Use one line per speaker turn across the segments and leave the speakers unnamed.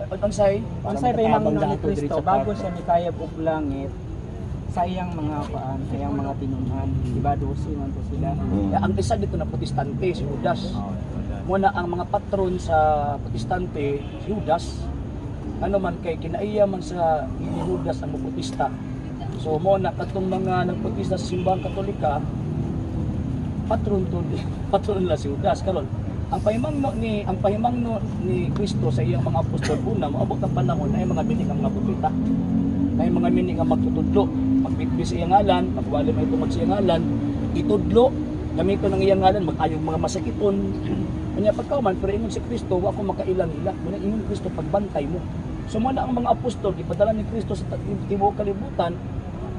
Unsay?
Unsay pahimangno ni Kristo bago siya mikayab og langit sa iyang mga paan, sa iyang mga tinunan? Di ba 12 man to sila?
Ang isa dito na Protestante, si Judas. Muna ang mga patron sa Protestante, si Judas. Ano man kay kinaiya man sa ni Judas ang moprotesta. So mo na katong mga nagprotesta sa Simbahang Katolika, patron to patron nila si Judas. Karon, ang pahimangno ni Kristo sa iyang mga apostol, una, moabot ang panahon na mga mini nga mga propeta. Na mga mini nga magtutudlo, magbitbit sa iyang ngalan, magwali may tungod sa iyang ngalan, itudlo, gamiton ang iyang ngalan, mag-ayog mga masakiton. Kanya pagkauman, pero ingon si Kristo, wa ko makailang nila. Muna ingon Kristo, pagbantay mo. So muna ang mga apostol, gipadala ni Kristo sa tibuok kalibutan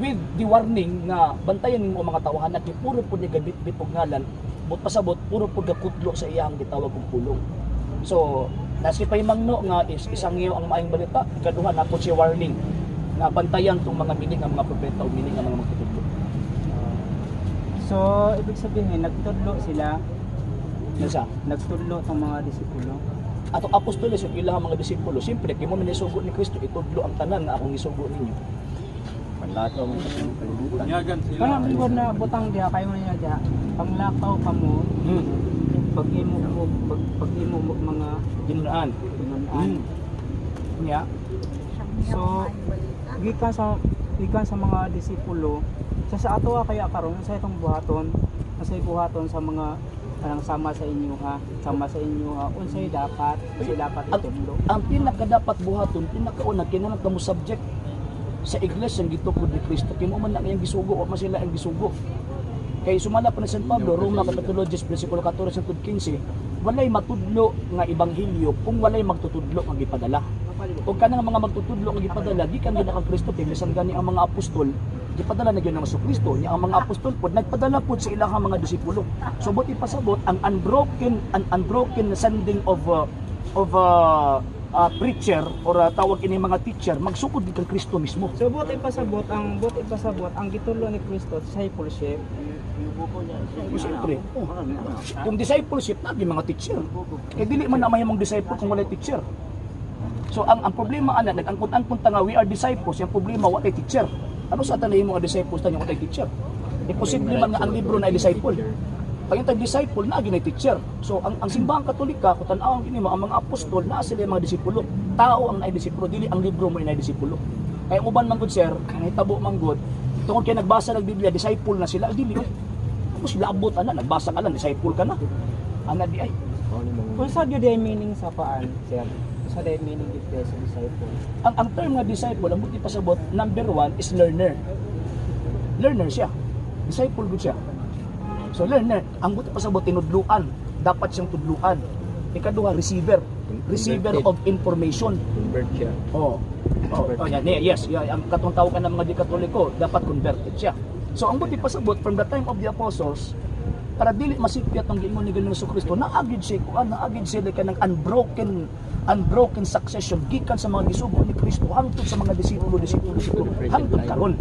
with the warning nga bantayan nimo ang mga tawahan at puro pud ni gabitbit og ngalan, but pasabot puro pud gakutlo sa iyang gitawag og pulong. So nasi pahimangno nga is isang iyo ang maayong balita. Ikaduha, napo siya warning nga bantayan tong mga mini nga mga propeta o mini nga mga magtutudlo.
So, ibig sabihin, nagtudlo sila,
Nasa
nagtudlo tong mga disipulo.
Atong apostoles ug ilang mga disipulo, siyempre kay mo man isugo ni Kristo, itudlo ang tanan nga akong isugo ninyo.
Panlakaw mo sa kalibutan.
Bunyagan sila.
Kana man na butang diha kayo niya diha. Panglakaw kamo pag imo mo pag imo mo mga
Ginunaan.
tinunan. Nya. So, gikan sa mga disipulo sa ato kaya karon sa itong buhaton, sa buhaton sa mga kanang sama sa inyo ha, sama sa inyo ha, unsay dapat itudlo?
Ang pinaka dapat buhaton, pinakauna, kinahanglan ka mo subject sa iglesia ang gitukod ni Kristo, kay mo man ang iyang gisugo, wa man sila ang gisugo. Kay sumala pa ni San Pablo, Roma kapitulo 10 bersikulo 14 hangtod 15, walay matudlo nga ebanghelyo kung walay magtutudlo nga gipadala. Ug kanang mga magtutudlo nga gipadala gikan gyud kang Kristo, kay bisan gani ang mga apostol gipadala na gyud ng Kristo niya. Ang mga apostol pod nagpadala pod sa ilang mga disipulo. So buot ipasabot, ang unbroken sending of preacher or tawag ini mga teacher, magsukod gid kang Kristo mismo.
So buot ipasabot ang gitudlo ni Kristo, discipleship.
O, siyempre, oh, kung discipleship na mga teacher. Kay dili man na mahimong disciple kung walay teacher. So ang problema ana, nag-angkon-angkon ta nga we are disciples, yung problema wa tay teacher. Ano sa tanay mo nga disciples tanyo wa tay teacher? Imposible man nga ang libro na disciple. Pag yung tag disciple na ginay teacher. So ang Simbahang Katolika, kung tan-awon kini mo ang mga apostol na sila yung mga disipulo. Tao ang naidisipulo, dili ang libro mo ay naidisipulo. Kaya ang uban man gud, sir, ang hitabo man gud, tungod kay nagbasa ng Biblia, disciple na sila, dili oy. Ako sila abot ana, nagbasa ka lang, disciple ka na. Ana di ay.
Unsa gyud ay meaning sa paan, sir? Unsa day meaning gyud kay sa disciple?
Ang term nga disciple, ang buti pasabot, number one is learner. Learner siya. Disciple gud siya. So learner, ang buti pasabot, tinudluan. Dapat siyang tudluan. Ikaduha, receiver. Receiver of information.
Convert siya.
Oh, yan, yeah, yes, yeah, ang katong tawag ka ng mga di Katoliko, dapat converted siya. So ang buti pasabot, from the time of the apostles, para dili masipyat ang giingon ni Ginoong Kristo, naagid siya kuan, naagid siya kanang unbroken unbroken succession gikan sa mga gisugo ni Kristo hangtod sa mga disipulo, disipulo, disipulo, hangtod karon.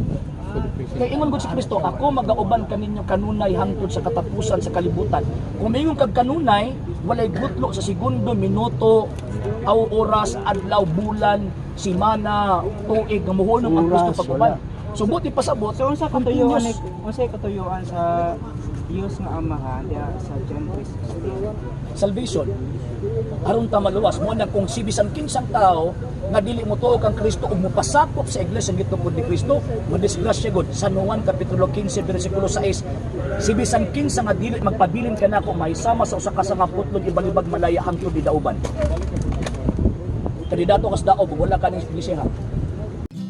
Kay ingon gud si Kristo, "Ako magauban kaninyo kanunay hangtod sa katapusan sa kalibutan." Kung mingon kag kanunay, walay gutlo sa segundo, minuto, aw oras, adlaw, bulan, simana, tuig nga muhunong ang Kristo
Oras,
pag-uban.
wala.
So buti pasabot,
So unsa katuyuan ni
continuous.
unsay katuyuan sa Dios nga Amahan diha sa John 3:16?
Salvation. Aron ta maluwas mo na kung si bisan kinsang tao nga dili mo tuo kang Kristo ug mopasakop sa iglesia ang gitukod ni Kristo, madisgrasya gud. San Juan kapitulo 15 bersikulo 6, si bisan kinsa nga dili magpabilin kanako mahisama sa usa ka sanga putlon ibalibag malaya hangtod gidauban. Kandidato kas daob ug wala ka ning iglesia.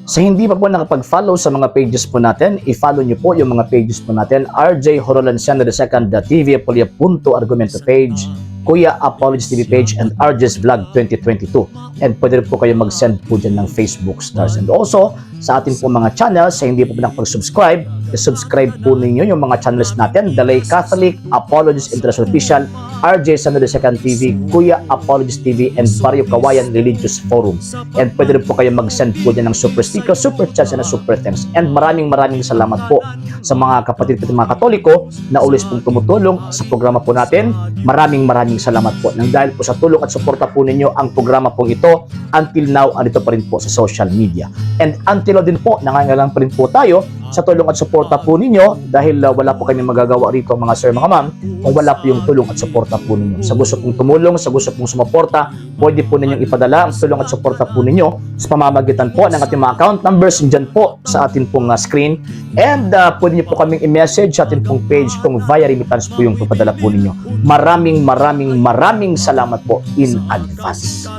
Sa hindi pa po nakapag-follow sa mga pages po natin, i-follow niyo po yung mga pages po natin. RJ Horolanciano II, The TV Apolia Punto Argumento page, Kuya Apologies TV page, and RJ's Vlog 2022. And pwede rin po kayo mag-send po dyan ng Facebook stars. And also, sa atin po mga channels, sa hindi po nakapag-subscribe, I-subscribe po ninyo yung mga channels natin, Dalay Catholic, Apologist International Official, RJ San Second TV, Kuya Apologist TV, and Barrio Kawayan Religious Forum. And pwede rin po kayo mag-send po dyan ng super sticker, super chat, and super thanks. And maraming maraming salamat po sa mga kapatid po mga Katoliko na always pong tumutulong sa programa po natin. Maraming maraming salamat po. Nang dahil po sa tulong at suporta po ninyo ang programa pong ito, until now, andito pa rin po sa social media. And until now din po, nangangailangan pa rin po tayo sa tulong at suporta po ninyo dahil wala po kami magagawa rito, mga sir, mga ma'am, kung wala po yung tulong at suporta po ninyo. Sa gusto pong tumulong, sa gusto pong sumuporta, pwede po ninyong ipadala ang tulong at suporta po ninyo sa pamamagitan po ng ating mga account numbers dyan po sa atin pong screen. And pwede niyo po kaming i-message sa atin pong page kung via remittance po yung papadala po ninyo. Maraming maraming maraming salamat po in advance.